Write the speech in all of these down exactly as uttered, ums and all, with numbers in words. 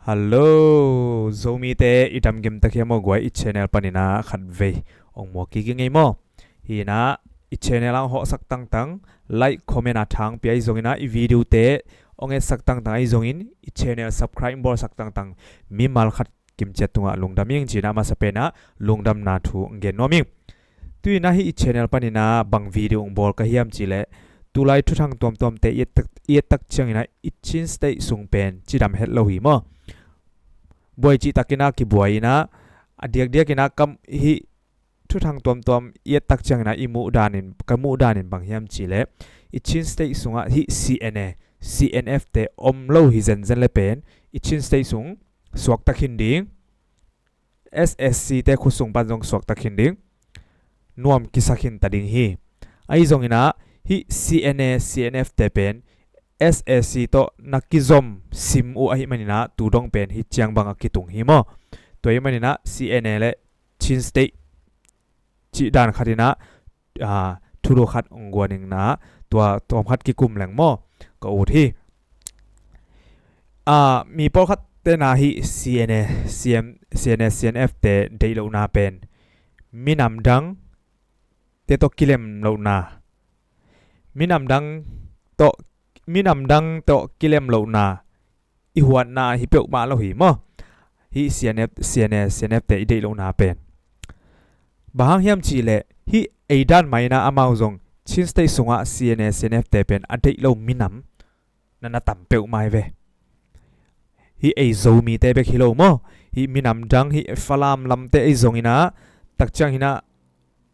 Hello, Zomite i damgim tak hiam aw guai, i channel panin ah khatvei ong muak kik ing ei maw. Hi-in ah i channel ah ong hawhsak tangtang, like, comment a thang pia ahi zongin ah, i video te ong etsak tangtang ahi zongin, i channel subscribe ong bawlsak tangtang mimal khat kimciat tungah lungdam ing ci-in ah, masa pen ah lungdamna thu ong gen nuam ing. Tu-in ah hih i channel panin ah bang video ong bawl ka hiam cih leh, tulai thuthang tuamtuamte i et tak, i et tak ciangin ah i Chin State sung pen cidam het lo hi maw. Buai cihtakin ah kibuai-in ah, a diakdiakin ah kam hih thuthang tuamtuam i et tak ciangin ah i muh danin, ka muh danin bang hiam cih leh, i Chin State sungah hih C N A, C N F te om lo hi zenzen le pen, i Chin State sung suakta khin ding, S A C te khut sung pan zong suakta khin ding, nuam kisa khin ta ding hi. Ahi zongin ah hih C N A, C N F te pen S A C tawh na kizom sim uh ahih manin ah, tu dong pen hih ciang bang a kitung hi maw. Tua ahih manin ah C N A le Chin State cih dan khatin ah, aa, thulu khat ong guan ing, na, tua tawm khat kikum leng maw, ka ut hi. Aa, mi pawlkhatte na hih C N A, C M, C N A, C N F te deih lohna pen minam dang te tawh kilem lohna, minam dang tawh, minam dang tawh kilem lohna i huatna hi peuhmah lo hi maw. Hih C N F, C N A, C N F te i deih lohna pen bang hang hiam cih leh, hih ei dan mah in ah amau zong Chin State sungah C N A, C N F te pen a deih lo minam na na tam peuhmah hi ve. Hih ei Zomite bek hi lo maw. Hih minam dang, hih Falam lamte ahi zongin ah, tak ciangin ah,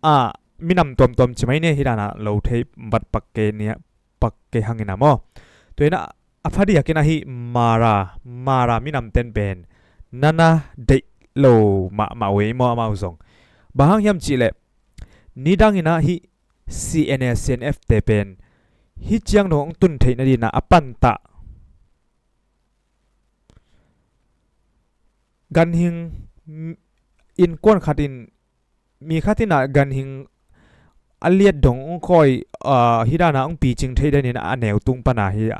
a, minam tuamtuam ci mai ni, hih dan ah lo thei vat pak kei ni, pak kei hangin ah maw. Tua-in ah a phadiakin ah hih Mara, Mara minamte'n pen na na deih lo mahmah uh ei maw amau zong. Bang hang hiam cih leh, nidangin ah hih C N A, C N F te pen hih ciang dong ong tun theih nadingin ah a pantah ganhing, innkuan khat in, mi khat in ah ganhing a liat dong ong kawi, aa, hih dan ah ong picing theih danin a neu tung pan ah hih,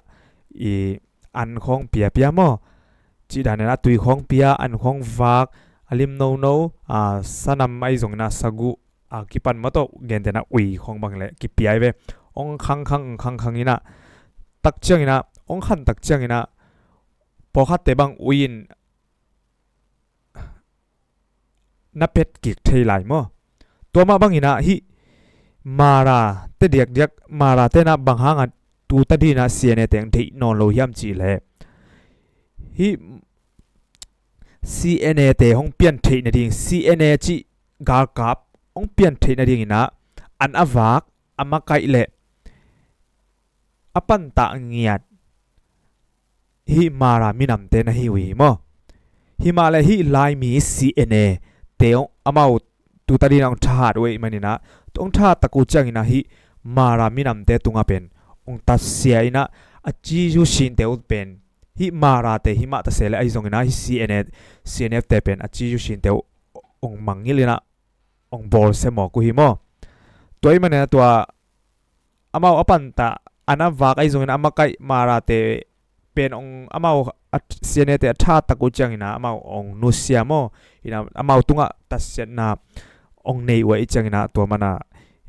i, an khawng piapia maw. Cih danin a tui khawng pia, an khawng vak, a lim nono, aa, sanam ahi zongin ah sagu a kipan maw, tawh gentehna ui khawng bang leh kipia hi ve. Ong khangkhang, ong khangkhang in ah, tak ciangin ah, ong khan tak ciangin ah, pawlkhatte bang ui in na pet kik thei lai maw. Tua mah bangin ah hih Mara te diakdiak, Mara te'n ah bang hangah tu tadin ah C N A te ong deih nawn lo hiam cih leh, hih C N A te hong pian theih nading, C N A cih galkap hong pian theih nadingin ah an a vak, a makaih leh a pantah ngiat hih Mara minamte na hi uh hi maw. Himah leh hih Laimi C N A te amau tu tadin ah ong thahat uh ahih manin ah, ong thahat tak uh ciangin ah hih Mara minamte tungah pen ong tatsia in ah, a ci uh sinte uh pen hih Mara te hi mah ta se leh, ahi zongin ah hih C N A, C N F te pen a ci uh sinte uh ong mangngilh in ah ong bawlsia mawk uh hi maw. Tua ahih manin ah tua amau a pantah an a vak ahi zongin a makaih Mara te pen ong amau a, C N A te a thahat tak uh ciangin ah amau ong nusia maw. In ah amau tungah tatsiatna ong nei uh ahih ciangin ah, tua manin ah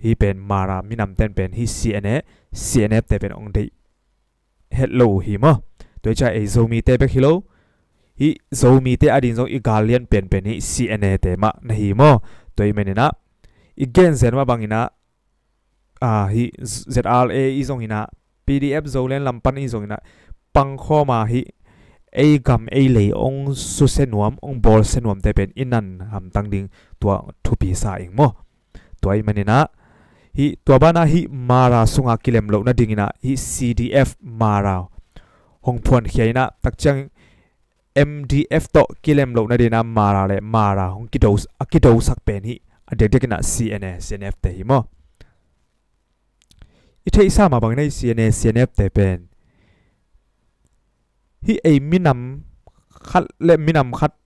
hih pen Mara minamte'n pen hih C N A, C N F te pen ong deih het lo uh hi maw. Tua hi ciang ei Zomite bek hi lo, hih Zomite ading zong i gal lian penpen hih C N A te mah na hi maw. Tua ahih manin ah i gen zen mah bangin ah, aa, hih Z R A i zongin ah, P D F Zoland lam pan i zongin ah, pangkhawm a hih ei gam ei lei ong susia nuam, ong bawlsia nuamte pen i nan hamtang ding tua thupi sa ing maw. Tua ahih manin ah, hih tua banah hih Mara sungah kilem loh nadingin ah hih C D F Mara hong phuankhia in ah, tak ciang M D F tawh kilem loh nadingin ah Mara le Mara hong kido, a kidosak pen hih a diakdiakin ah C N A, C N F te hi maw. I theihsa mah bangin ah hih C N A, C N F te pen hih ei minam khat le minam khat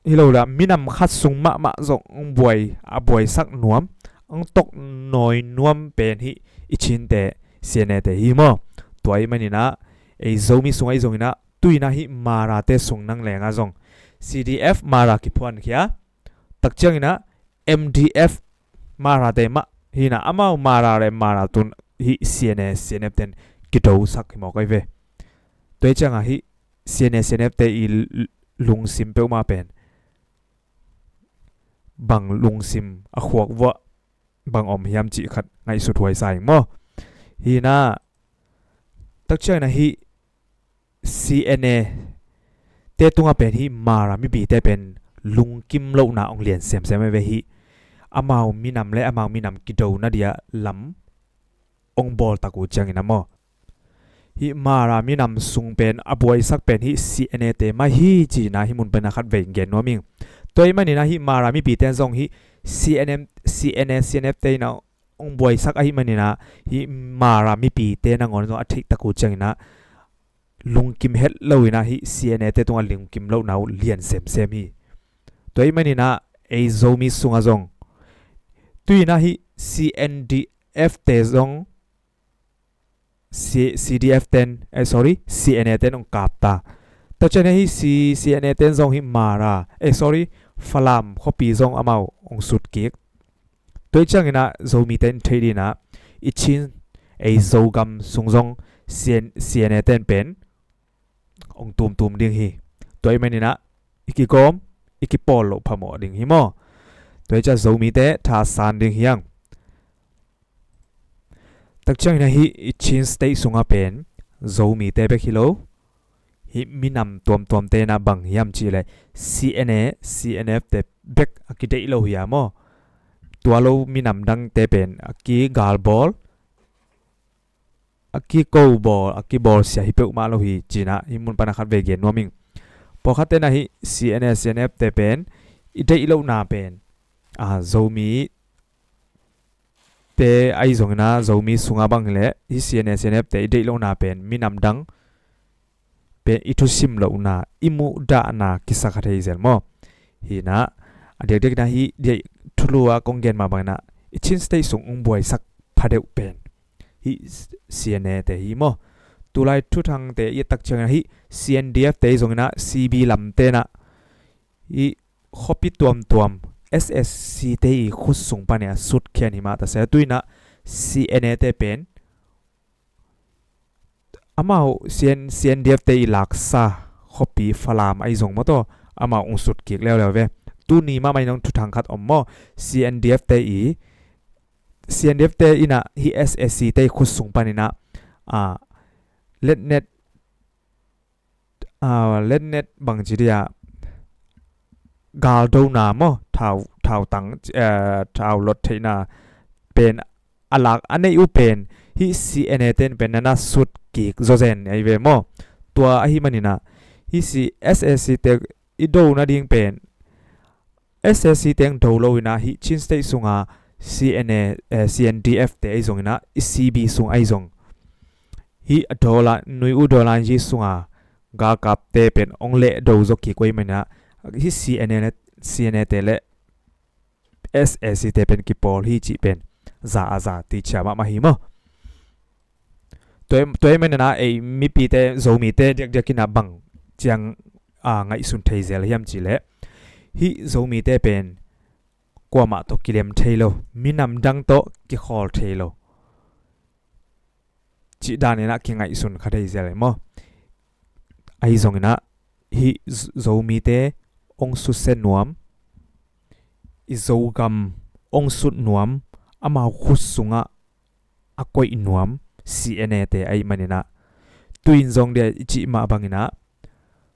hi lo leh, minam khat sung mahmah zong ong buai, a buaisak nuam, ong tawk nawi nuam pen hih i Chinte, C N A te hi maw. Tua ahih manin ah ei Zomi sungah i zongin ah Tuina hih Mara te sung nang lenga zong C D F Mara kiphuankhia, takciangina M D F Mara te mah hina, amau Mara le Mara tun hih C N A C N F ten kidosak hi mawk ai ve. Tua hi cianga hih C N A C N F te i l-, lungsim peuhmah pen bang lungsim a khuak vuah bang om hiam cih khat ngaihsut huai sa ing maw? Hina, takciangina hih C N A te tunga pen hih Mara mipite pen lungkim lohna ong lian semsem ai ve. Hih amau minam le amau minam kidona dia lam ong bawl tak uh ciangina maw, hih Mara minam sung pen a buaisak pen hih C N A te mah hi cina hih mun pana khat vei gen nuam ing. Tua ih manina hih Mara mipite zong hih C N M, C N A, C N F te ina ong buaisak ahih manina hih Mara mipite nangawn zong a theih tak uh ciangina lungkim het loina hih C N A te tunga lungkim lohna uh lian semsem hi. Tua ih manina ei Zomi sunga zong tuina hih C N D F te zong C-, C D F ten, eh, sorry, C N A ten ong kap ta. Takciangina hih C-, C N A ten zong hih Mara, eh, sorry, Falam khuapi zong amau ong sut kik. Tua ih ciangina Zomite in thei dina i Chin, ei Zogam sung zong C N-, C N A ten pen ong tumtum ding hi. Tua ih manina i kigawm, i kipawl loh phamawh ding hi maw? Tua ih ciang Zomite thasan ding hiang. Takciangina hih i Chin State sunga pen Zomite bek hi lo, hih minam tuamtuamte na bang hiam cihleh C N A, C N F te bek a kideih lo hi a maw? Tua lo minam dangte pen a kigalbawl, a kikobawl, a kibawlsia hi peuhmah lo hi cina hih mun pana khat vei gen nuam ing. Pawlkhatte na hih C N A, C N F te pen i deih lohna pen, a, Zomi te ahi zongina Zomi sunga bang hileh hih C N A, C N F te i deih lohna pen minam dang pen i thusim lohna, i muhdahna kisa kha thei zel maw? Hina, a diakdiakina hih, diak thulu a kong gen mah bangina i Chin State sung ung buaisak phadeuh pen hih C N A te hi maw? Tulai thuthangte i takciangina hih C N D F te zongina C B lamtena hih khuapi tuamtuam S S C te i khut sung panin a sutkhian hi mah ta se, tuina C N A te pen amau C N, C N D F te i laksa khuapi Falam ahi zong maw taw, amau ung sut kik leuleu ve. Tuni mahmah in ong thuthang khat om maw? C N D F te i, C N D F te ina hih S S C te i khut sung panina, a, letnet, a, letnet bangci dia galdona maw, thau, thautang, eh, thau lot theihna pen a lak a neih uh pen hih C N A ten pen nana sut kik zawzen ahi ve maw? Tua ahi manina hih C-, S S C te i do nading pen S S C teng do loina hih Chin State sunga C N A, eh, C N D F te ahi zongina i C B sung ahi zong hih a dola, nui uh dola hih sunga galkapte pen ong leh do zaw kik uh ahi manina hih C N A le, C N A te le S S C te pen kipawl hi cih pen za a za ti cia mahmah hi maw? Tua, tua ih manina ei mipite, Zomite diakdiakina bang ciang, a, ngaihsun thei zel hiam cihleh hih Zomite pen kuamah tawh kilem thei lo, minam dang tawh kikhawl thei lo cih danina kingaihsun kha thei zel maw? Ahi zongina hih Z-, Zomite ong sutsia nuam, i Zogam ong sut nuam, amau khut sungah a koih nuam C N A te ahi manina, tuin zong dia i cih mah bangina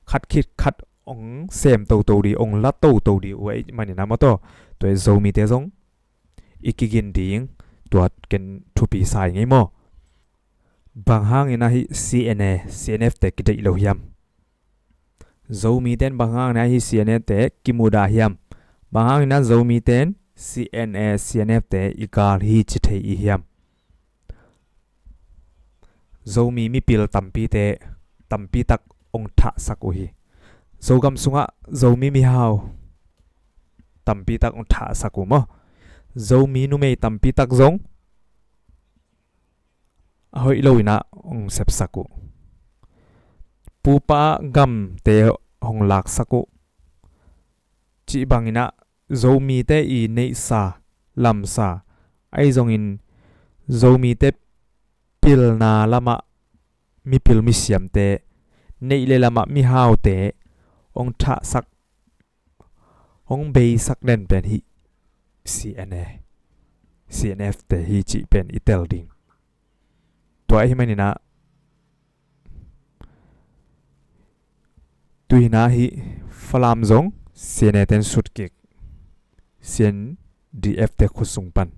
khat khit khat ong sem toto di, ong la toto di uh ahi manina maw taw, tua i Zomite zong i kigin ding, tua ken thupi sa ing ei maw? Bang hangina hih C N A, C N F te kideih lo hiam? Zomiten bang hangina hih C N A te kimudah hiam? Bang hangina Zomiten C N A, C N F te i gal hi ci thei i hiam? Zomi mipil tampite, tampi tak ong thahsak uh hi. Zogam sungah Zomi mihau tampi tak ong thahsak uh maw? Zomi numei tampi tak zong a hoih loina ong sepsak uh. pupa gamte hong laksak uh cih bangin ah Zomite i neihsa lamsa ahi zongin Zomite pilna lamah mipil misiamte, neih le lamah mihaute hong thahsak, hong beisak den pen hih C N A, C N F te hi cih pen i tel ding. Tua ahih manin ah tu-in ah hih Falam zong C N A ten sut kik, C N D F te khut sung pan.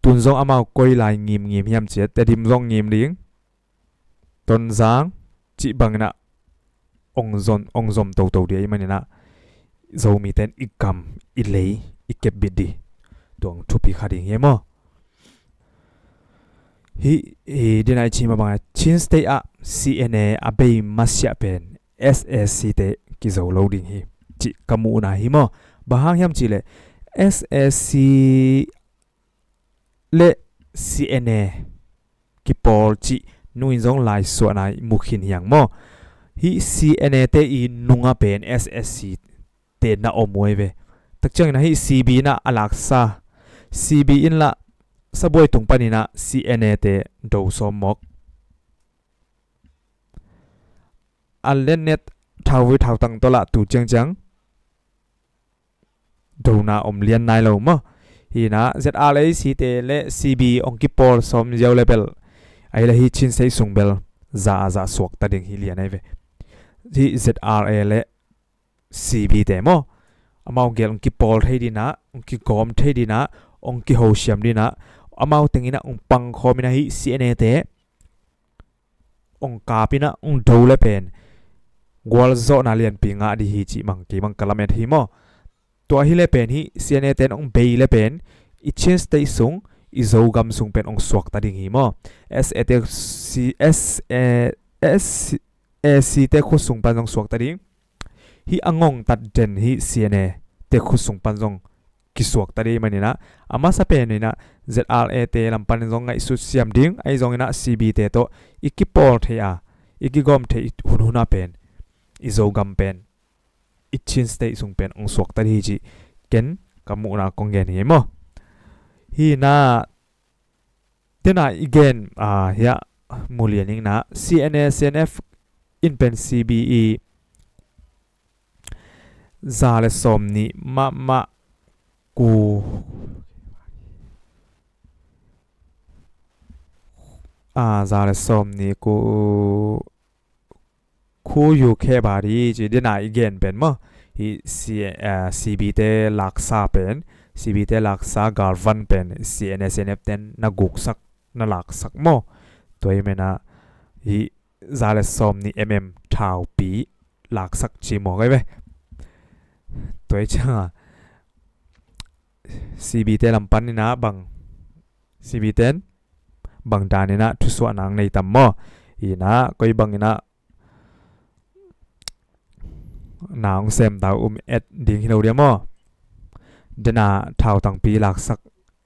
Tun zong amau koi lai ngimngim hiam cih leh Tedim zong ngim ding, Tonzang cih bangin ah ong zom, ong zom toto ding ahih manin ah Zomite in i gam, i lei i kepbit ding, tua thupi kha ding hi maw. Hih, hih dena i cih mah bangin ah Chin State ah C N A a bei masiah pen S A C te kizo lo ding hi cih ka muhna hi maw. Bang hang hiam cih leh S A C le C N A kipawl cih nungin zong laisuahna i mu khin hi hang maw. Hih C N A te i nungah pen S A C te na om uh ahi ve. Tak ciangin ah hih C B in ah a laksa, C B in lah sabuai tung panin ah C N A te do sawm mawk. A lian net thauvui thautang tawh lah tu ciangciang dona om lian nai lo maw. Hi-in ah Z R A C te le C B ong kipawl sawm ziau le bel, ahih leh hih Chin State sung bel za a za suakta ding hi lian ahi ve. Hih Z R A le C B te maw, amau gel ong kipawl thei ding ah, ong kigawm thei ding ah, ong kihosiam ding ah, amau teng in ah ong pangkhawm in ah hih C N A te ong kap in ah, ong do le pen gualzawhna lianpi ngah ding hi cih mang kei mang ka lamet hi maw. Tua hi le pen hih C N A ten ong bei le pen i Chin State sung, i Zogam sung pen ong suakta ding hi maw. S A te, C, S A, S A C te khut sung pan zong suakta ding. Hih a ngongtat den hih C N A te khut sung pan zong kisuakta ding ahih manin ah, a masa pen in ah Z R A te lam panin zong ngaihsut siam ding, ahi zongin ah C B te tawh i kipawl thei a, i kigawm thei i hunhun ah pen i Zogam pen, i Chin State sung pen ong suakta ding hi cih ken ka muhna kong gen hi maw. Hi-in ah dena i gen, ah, hiah mu lian ing in ah C N A, C N F in pen C B i za le sawm nih mahmah ku, ah, za le sawm nih ku khu U K bari ci dena i gen pen maw. Hih C, eh, C B te laksa pen, C B te laksa galvan pen C N A, C N F ten na guksak, na laksak maw. Tua ahih manin ah hih za le sawm nih M M thaupi laksak ci mawk ahi ve. Tua hi ciangin ah C B te lam panin ah bang, C B ten bang danin ah thusuahna nei tam maw. Hi-in ah koi bangin ah na ong sem ta uh, um et ding hi lo dia maw. Dena thautangpi laksak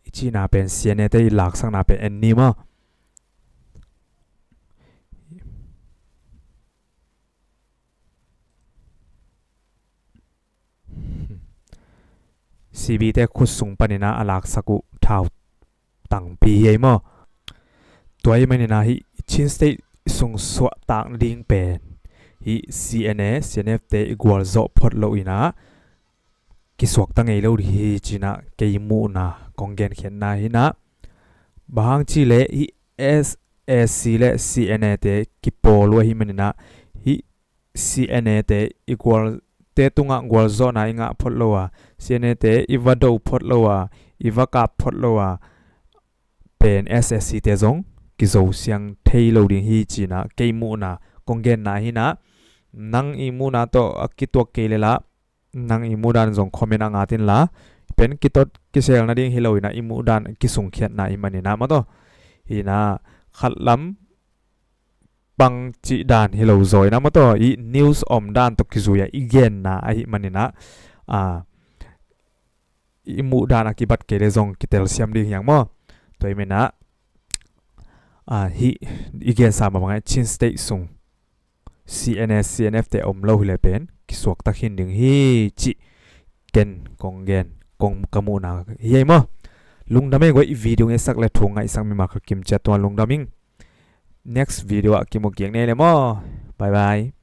i cihna pen C N A te i laksakna pen en ni maw. C B te khut sung panin ah a laksak uh thautangpi hi ei maw. Tua ahih manin ah hih Chin State sung suahtak ding pen hih C N A, C N F te i gualzawh phot loh in ah kisuakta ngei lo ding hi ci-in ah kei muhna kong genkhiatna hi-in ah. Bang hang cih leh hih S A C le C N A te kipawl uh ahih manin ah hih C N A te i gual, te tungah gualzawhna i ngah phot lo a, C N A te i va do phot lo a, i va kap phot lo a, pen S A C te zong kizo siang thei lo ding hi ci-in ah kei muhna kong genna hi-in ah. Nang i muhna tawh a kituak kei leh lah nang i muhdan zong comment ah ngat inla, pen kitot kisel nading hi lo-in ah i muhdan kisungkhiatna ahih manin ah maw taw. Hi-in ah khat lam pang cih dan hi lo zaw-in ah maw taw, i news om dan tawh kizui-a i genna ahih manin ah, a, i muhdan a kibat kei leh zong kitelsiam ding hi hang maw. Tua ahih manin ah, a, hih i gensa mah bangin Chin State sung CNS, CNF te om lo hi le pen kisuakta khin ding hi cih ken kong gen, kong ka muhna hi ei maw. Lungdam ei, guai, i video ngaihsak le thu ngaihsak mimal khat kim ciat tung a lungdam ing. Next video ah kimu kik ni ei le maw. Bye bye.